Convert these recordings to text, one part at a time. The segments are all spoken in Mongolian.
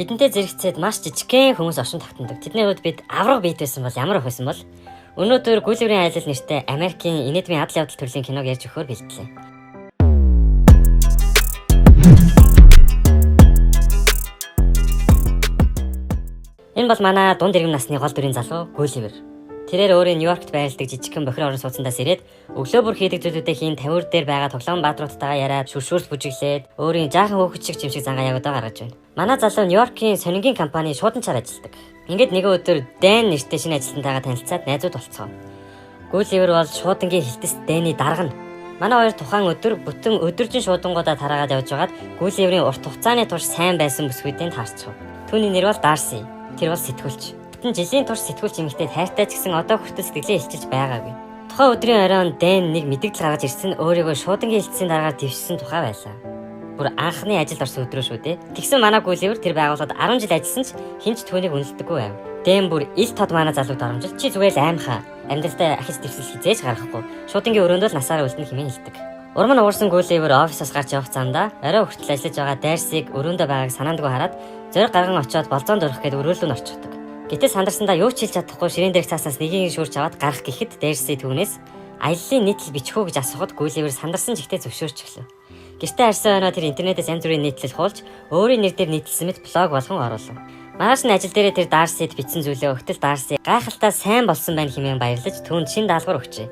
Бидэнтэй зэрэгцээд маш жижигхэн хүмүүс оршин тогтнодог. Тэдний хувьд бид авраг бит байсан бол ямар ах байсан бол өнөөдөр Гулливерийн аялал нэртэй Америкийн инээдмийн адал явдал төрлийн киног ярьж өгөхөөр бэлтлээ. Энэ бол манай дунд иргэн насны гол дүрийн залуу Гулливер. Тэрээр өөрийн Нью-Йоркт байрладаг жижигхэн бохир орон сууцндаас ирээд өглөө бүр хийдэг зүйлүүдээ хийн тавиур дээр байгаа тоглоом бааtruудтайгаа яриад шүршүүрс бүжиглээд өөрийн жаахан хөөхөд шиг жимшиг зангаа ягудаа гаргаж байна. Манай залуу Нью-Йоркийн сонингийн компани шууданчаар ажилладаг. Ингээд нэгэн өдөр Дэн нэртэй шинэ ажилтнтайгаа танилцаад найзууд болцгоо. Гулливер бол шуудангийн хилтэс Дэний дарга нь. Манай хоёр тухайн өдөр бүтэн өдөржин шуудангуудаа тараагаад явж байгаад Гулливерийн урт хугацааны турш сайн байсан бүсгүйдээ таарчихв. Түүний нэр бол Дарси. Тэр бол сэтгүүлч. Бүтэн жилийн турш сэтгүүлч эмэгтэй хайртай ч гэсэн одоо хүртэл сэтгэлээ илчилж байгаагүй. Тухайн өдрийн оройн Дэн нэг мэдэгдэл гаргаж ирсэн нь өөрийгөө шуудангийн хилцсийн дараагаар дэвшсэн тухай байлаа. Бүр анхны ажилд орсон өдрөө шүү дээ. Тэгсэн манай Гулливер тэр байгууллагад 10 жил ажилласан ч хэн ч түүнийг үнэлдэггүй байв. Дэн бүр ил тод манай залууг доромжилж чи зүгээр л аймхаа. Амьдралдаа ахиж дэвсэл хизээж гаргахгүй. Шуудангийн өрөөндөө л насаараа үлдэнэ хэмээн хэлдэг. Урам нь уурсан Гулливер офисоос гарч явах замдаа орой хүртэл ажиллаж байгаа Дарсиг өрөөндөө байгааг санаандгүй хараад зориг гарган очиод болзоонд урах гээд өрөөлөө нь орчихдог. Гэтэл сандарсандаа юу ч хэлж чадахгүй ширээн дээрх цааснаас нэгийг шүүрч аваад гарах гэхэд Дарси түүнээс аяллаа нийтлэл бичих үү гэж асуухад Гулливер сандарсан чигтээ зөвшөөрч эхлэв. Гэртээ харсан өнөө тэр интернетээс янз бүрийн нийтлэл хуулж өөрийн нэр дээр нийтлсэн мэт блог болгон оруулав. Маргааш нь ажил дээрээ тэр Дарсид бичсэн зүйлээ өгтөл Дарси гайхалтай сайн болсон байна хэмээн баярлаж түүнд шин даалгавар өгчээ.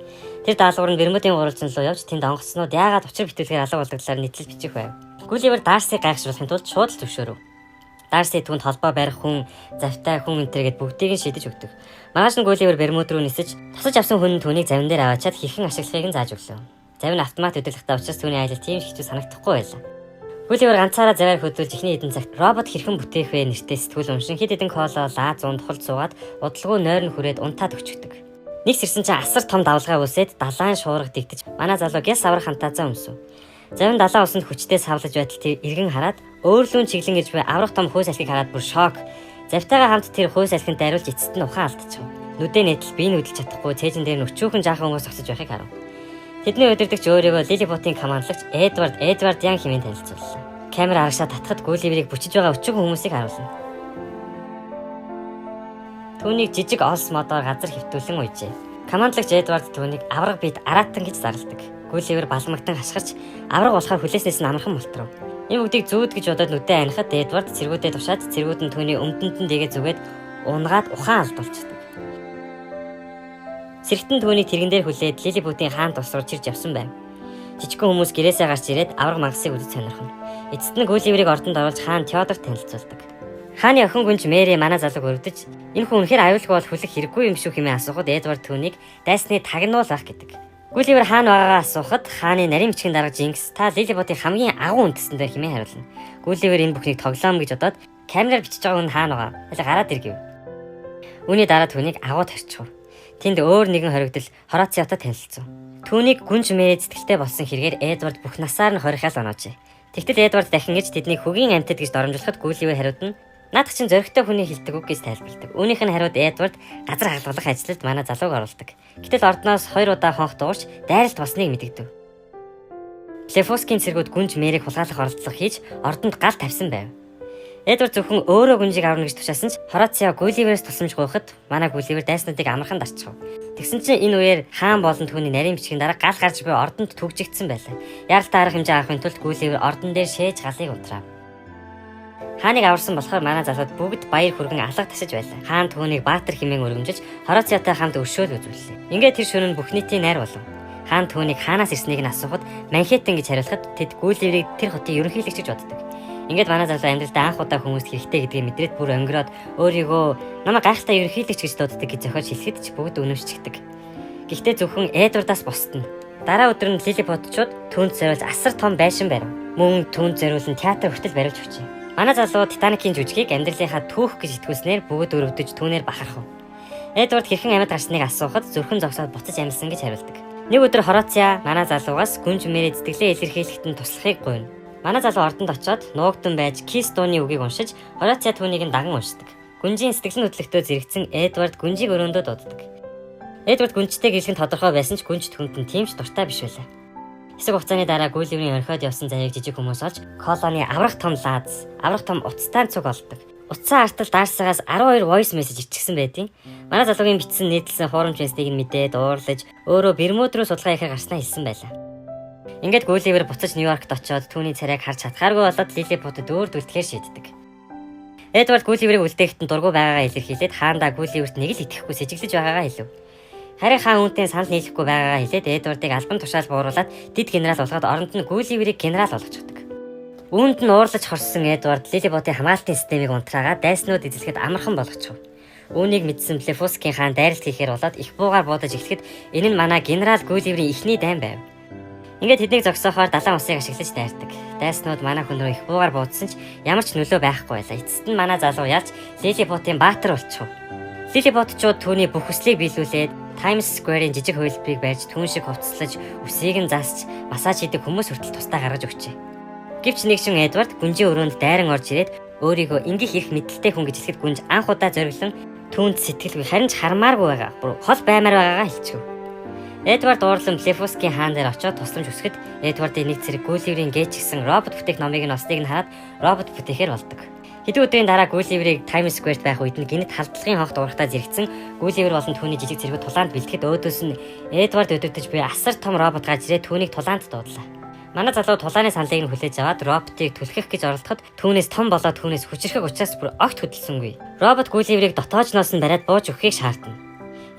Тэр даалгавар нь Бермудын гурвалжин руу явж тэнд онгоцнууд яагаад учир битүүлгээр алга болдог талаар нийтлэл бичих байв. Гулливер Дарсиг гайхшруулахын тулд шууд л зөвшөөрөв. Дарси түүнд холбоо барих хүн, завтай хүн энэ төр гэд бүгдийг нь шийдэж өгдөг. Маргааш нь Гулливер Бермуд руу нисэж тусаж авсан хүн нь түүнийг завин дээр аваачаад хэрхэн ашиглахыг нь зааж өглөө. Завин автомат хөдөлгөхтэй учраас түүний аялал тийм их хэцүү санагдахгүй байлаа. Гулливер ганцаараа завиар хөдөлж эхний хэдэн цагт робот хэрхэн бүтээх вэ нэртэй сэтгүүл уншин хэд хэдэн кола лаа зун тухалд суугаад удалгүй нойрон хүрээд унтаад өчгдөг. Нэг сэрсэн чинь асар том давлгаа үүсээд далайн шуурга дэгдэж манай залуу гяс аврах хантаазаа өмсөв. Завин далайн усанд хүчтэй савлаж байтал тэр эргэн хараад өөрлөн чиглэн гэж буй аврах том хөөс алхийг хараад бүр шок. Завтайгаа хамт тэр хөөс алхинд дайруулж эцэст нь ухаан алдчихв. Нүдэ нийтэл бие нүдэлж чадахгүй цээжин дээр нь өчүүхэн жаахан хүмүүс зогсож байхыг харав. Тэдний удирдагч өөрийгөө Лилипутын командлагч Эдвард Эдвардян хэмээн танилцууллаа. Камер арагшаа татхад Гулливерийг бүчиж байгаа өчүүхэн хүмүүсийг харуулна. Түүнийг жижиг олс модоор газар хэвтүүлэн уйжээ. Командлагч Эдвард түүнийг авраг бит аратан гэж зарладаг. Гулливер балмагдан хашгирч авраг болохоор хүлээснээс нь амархан мултрав. Энэ бүгдийг зүүд гэж бодоод нүдээ анихад Эдвард цэргүүдээ тушаад цэргүүд нь түүний өмдөнд нь дэгээ зүгээд унгаад ухаан алдуулчихдаг. Сэргтэн түүнийг тэрэгэн дээр хүлээд Лилипутын хаан тус руу чирж явсан байв. Жижигхэн хүмүүс гэрээсээ гарч ирээд авраг мангасыг үзэж сонирхно. Эцэст нь Гулливерийг ордонд оруулж хаан Теодорт танилцуулдаг. Хааны охин гүнж Мэри манай залууг өрөвдөж энэ хүн үнэхээр аюулгүй бол хүлэх хэрэггүй юм шүү хэмээн асуухад Эдвард түүнийг дайсны тагнуулах гэдэг. Гулливер хаана байгаагаа асуухад хааны нарийн бичгийн дарга Жинкс та Лилипутын хамгийн агуу үндэстэн дээр хэмээн хариулна. Гулливер энэ бүхнийг тоглоом гэж бодоод камераар бичиж байгаа хүн хаана байгаа? Аль гараад ир гэв. Үүний дараа түүнийг агуу тарчихв. Тэнд өөр нэгэн хоригдол Хорациотой танилцсан. Түүнийг гүнж Мэри зэтгэлтэй болсон хэрэгээр Эдвард бүх насаар нь хорихаал оноожээ. Тэгтэл Эдвард дахин иж тэднийг хөгийн амьтад гэж доромжлоход Гулливер хариуд нь наадах чинь зоригтой хүний хэлдэг үг гэж тайлбарладаг. Үүнийх нь хариуд Эдвард газар хагалгах ажилд манай залууг оруулдаг. Гэтэл ордноос 2 удаа хонх дуурч дайралт болсныг мэдэгдэв. Лефоскийн цэргүүд гүнж Мэрийг хулгайлах оролдлого хийж ордонд гал тавьсан байв. Эдвард зөвхөн өөрөө гүнжийг аварна гэж тушаасан ч Хорацио Гулливерээс тусламж гуйхад манай Гулливер дайснуудыг амархан дарчихав. Тэгсэн чинь энэ үеэр хаан болон түүний нарийн бичгийн дараа гал гарч буй ордонд түгжигдсэн байлаа. Яаралтай арга хэмжээ авахын тулд Гулливер ордон дээр шээж галыг унтраав. Хааныг аварсан болохоор манай залууд бүгд баяр хүргэн алга тасаж байлаа. Хаан түүнийг Баатар хэмээн өргөмжилж Хорациотой хамт өршөөл үзүүллээ. Ингээд тэр шөнө нь бүх нийтийн найр болов. Хаан түүнийг хаанаас ирснийг нь асуухад Манхэттен гэж хариулахад тэд Гулливерийг тэр хотын ерөнхийлөгч гэж боддог. Ингээд манай залуу амьдралдаа анх удаа хүмүүст хэрэгтэй гэдгийг мэдрээд бүр өнгөрөөд өөрийгөө намайг гайхалтай ерөнхийлөгч гэж дууддаг гэж зохиож хэлэхэд ч бүгд үнэмшчихдэг. Гэхдээ зөвхөн Эдвардаас бусдна. Дараа өдөр нь Лилипутчууд түүнд зориулж асар том байшин барив. Мөн түүнд зориулан театр хүртэл бариулж өгчээ. Манай залуу Титаникийн жүжигийг амьдралынхаа түүх гэж итгүүлснээр бүгд өрөвдөж түүнээр бахархав. Эдвард хэрхэн амьд гарсныг асуухад зүрхэн зогсоод буцаж амьсан гэж хариулдаг. Нэг өдөр Хорациа манай залуугаас гүнж мэрэ зэтгэлээ илэрхийлэхэд нь туслахыг гуйна. Манай залуу ордонд очиод нуугдан байж Кис дууны үгийг уншиж Хорациа түүнийг нь даган уншдаг. Гүнжийн сэтгэл хөдлөлтөө зэрэгцэн Эдвард гүнжийг өрөөндөө дууддаг. Эдвард гүнжтэй гэрлэх нь тодорхой байсан ч гүнж түүнд нь тийм ч дуртай биш байлаа. Хэсэг хугацааны дараа Гулливерийн орхиод явсан заяаг жижиг хүмүүс олж колони аврах том лааз, аврах том утастай цуг олдог. Утсан артал Дарсигаас 12 voice message иччихсэн байдیں۔ Манай залуугийн бичсэн нийтлсэн хуурамч мессежийг нь мэдээд уурлаж өөрөө Бермуд руу судалгаа хийхээр гарснаа хэлсэн байлаа. Ингээд Гулливер буцаж Нью-Йоркт очиод түүний царайг харж чадхааргүй болоод Лилипутад өөр дүлдэхээр шийддэг. Эдвард Гулливерийг үлдээхэд нь дургүй байгаагаа илэрхийлээд хаандаа Гулливерт нэг л итгэхгүй сэжиглэж байгаагаа хэлв. Харин хаан үүнтэй санал нийлэхгүй байгаагаа хэлээд Эдвардыг албан тушаал бууруулад дэд генерал болгоод оронд нь Гулливерийг генерал болгочихдог. Үүнд нь уурлаж хорссон Эдвард Лилипутын хамгаалтын системийг унтраагаад дайснууд эзлэхэд амархан болгочихов. Үүнийг мэдсэн Блефускийн хаан дайралт хийхээр болоод их буугаар буудаж эхлэхэд энэ нь манай генерал Гулливерийн эхний дайн байв. Ингээд тэднийг зогсоохоор далайн усыг ашиглаж дайрдаг. Дайснууд манай хүн рүү их буугаар буудсан ч ямар ч нөлөө байхгүй байлаа. Эцэст нь манай залуу ялж Лилипутын баатар болчихов. Лилипутчууд түүний бүх хүслийг биелүүлээд Times Square-ийн жижиг хувилбарыг барьж түүн шиг хувцаслаж, үсийг нь засч, массаж хийдэг хүмүүс хүртэл тусдаа гаргаж өгчээ. Гэвч нэг шин Эдвард гүнжийн өрөөнд дайран орж ирээд өөрийгөө ингэх эрх мэдэлтэй хүн гэж хэлэхэд гүнж анх удаа зориглон түүнд сэтгэлгүй харин ч хармааргүй байгаа. Бүр хол баймаар байгаагаа хэлчихв. Эдвард уурлан Блефускийн хаан дээр очиод тусламж хүсэхэд Эдвардын нэг цэрэг Гулливерийн гээч гисэн робот бүтээх номыг нь олсныг нь хараад робот бүтээхээр болдог. Хэдэн өдрийн дараа Гулливерийг Times Square-т байх үед нь гэнэт халдлагын хонхт уурахтаа зэрэгцэн Гулливер болон түүний жижиг цэргүүд тулаанд бэлтгэхэд өөдөөс нь Эдвард өдөртөж буй асар том робот гарч ирээд түүнийг тулаанд дуудлаа. Манай залуу тулааны саналыг нь хүлээж аваад роботыг түлхэх гэж оролдоход түүнээс том болоод түүнээс хүчирхэг учраас бүр огт хөдөлсөнгүй. Робот Гулливерийг дотоожноос нь бариад бууж өгөхийг шаардна.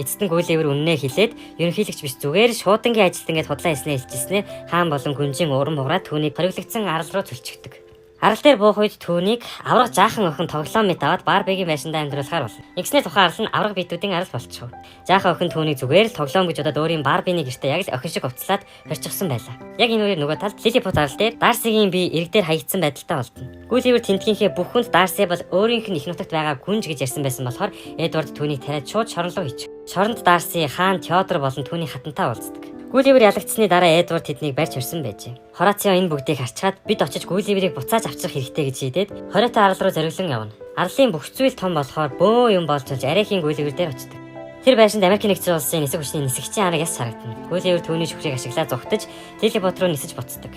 Эцэст нь Гулливер үннээ хэлээд ерөнхийлөгч биш, зүгээр шуудангийн ажилтан гэд худлаа хэлснээ хэлчихснээр хаан болон гүнжийн урам хугараад түүнийг хориглогдсон арал руу цөлчихдөг. Арал дээр буух үед түүнийг авраг жаахан охин тоглоом мэт аваад Барбигийн байшиндаа амьдруулахаар болно. Ингэснээр тухайн арал нь авраг биетүүдийн арал болчихов. Жаахан охин түүнийг зүгээр л тоглоом гэж бодоод өөрийн Барбины гэртээ яг л охин шиг хувцлаад хорчихсон байлаа. Яг энэ үеэр нөгөө талд Лилипут арал дээр Дарсигийн бие эрэг дээр хаягдсан байдалтай болдно. Гулливер тэндгийнхээ бүх хүнд Дарси бол өөрийнх нь их нутагт байгаа гүнж гэж ярьсан байсан болохоор Эдвард түүнийг тариад шууд шорон руу хийчих. Шоронд Дарси хаан Теодор болон түүний хатантай уулздаг. Гулливер ялагдсаны дараа Эдвард тэднийг барьж хорьсон байжээ. Хорацио энэ бүгдийг харчгаад бид очиж Гулливерийг буцааж авчрах хэрэгтэй гэж шийдээд хориотой арал руу зориглон явна. Арлын бүх зүйл том болохоор бөөн юм болж болж арайхийн Гулливер дээр очдог. Тэр байшинд Америкийн нэгдсэн улсын нисэх хүчний нисгчийн арга яс харагдана. Гулливер түүний шүхрийг ашиглаад зугтаж Лилипут руу нисэж буцдаг.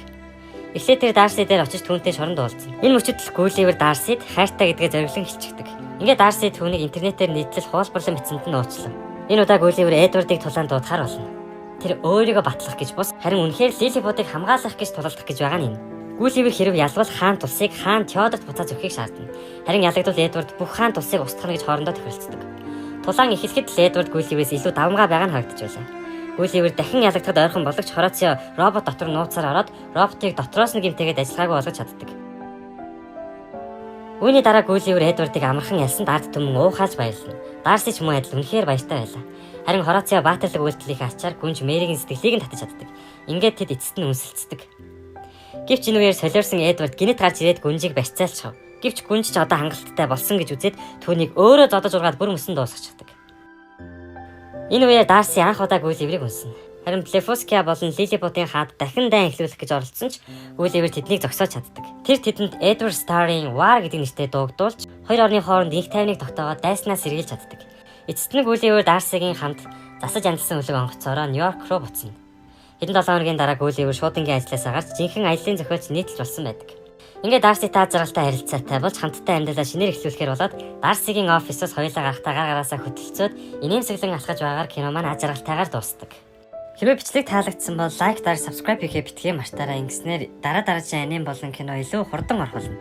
Эхлээд тэр Дарси дээр очиж түүнтэй шоронд уулзна. Энэ мөчид л Гулливер Дарсид хайртай гэдгээ зориглон хэлчихдэг. Ингээд Дарси түүнийг интернетээр нийтлэл хуулбарлан бичсэнд нь уучлав. Энэ удаа Гулливер Эдвардыг тулаанд дуудахаар болно. Тэр өөрийгөө батлах гэж бус, харин үнэхээр Лилипутыг хамгаалах гэж тулалдах гэж байгаа нь энэ. Гулливер хэрв ялвал хаан тулсыг хаан Теодорт буцааж өгөхийг шаардна. Харин ялагдвал Эдвард бүх хаан тулсыг устгах гэж хоорондоо тохиролцдог. Тулаан эхлэхэд л Эдвард Гулливерээс илүү давамгай байгаа нь харагдаж байлаа. Гулливер дахин ялагдахад ойрхон боловч Хорацио робот дотор нууцаар ороод роботыг дотроос нь гэмтээгээд ажиллагаагүй болгож чаддаг. Үүний дараа Гулливер Эдвардыг амархан ялсанд ард түмэн уухаалж баярлана. Дарси ч мөн адил үнэхээр баяртай байлаа. Харин Хорацио баатарлаг үйлдэлийнхээ ачаар гүнж Мэригийн сэтгэлийг нь татаж чаддаг. Ингээд тэд эцэст нь үнсэлцдэг. Гэвч энэ үеэр солиорсон Эдвард гэнэт гарч ирээд гүнжийг барьцаалчихав. Гэвч гүнж ч одоо хангалттай болсон гэж үзээд түүнийг өөрөө зодож ургаад бүр мөсөн дуусгачихдаг. Энэ үеэр Дарси анх удаа Гулливерийг үнсэн. Харин Блефуския болон Лилипутын хаад дахин дайн эхлүүлэх гэж оролдсон ч Гулливер тэднийг зогсоож чаддаг. Тэр тэдэнд Эдвард Старын War гэдэг нэртэй дуугдуулж хоёр орны хооронд инх тайвныг тогтоогоод дайснаас сэргийлж чаддаг. Эцэст нь Гулливер Дарсигийн хамт засаж амжилсан өлөг онгоцоороо Нью-Йорк руу буцна. Хэдэн 7 хоногийн дараа Гулливер шуудангийн ажлаасаа гарч жинхэнэ аяллын зохиолч нийтэлж болсон байдаг. Ингээд Дарси таа жаргалтай харилцаатай болж хамтдаа амьдралаа шинээр эхлүүлэхээр болоод Дарсигийн офисоос хоёулаа гарахтаа гар гараасаа хөтөлцөөд инээмсэглэн алхаж байгаагаар кино маань аз жаргалтайгаар дуусдаг. Хэрвээ бичлэг таалагдсан бол like, дараа subscribe хийхээ битгий мартаарай. Ингэснээр дараа дараагийн аним болон кино илүү хурдан орох болно.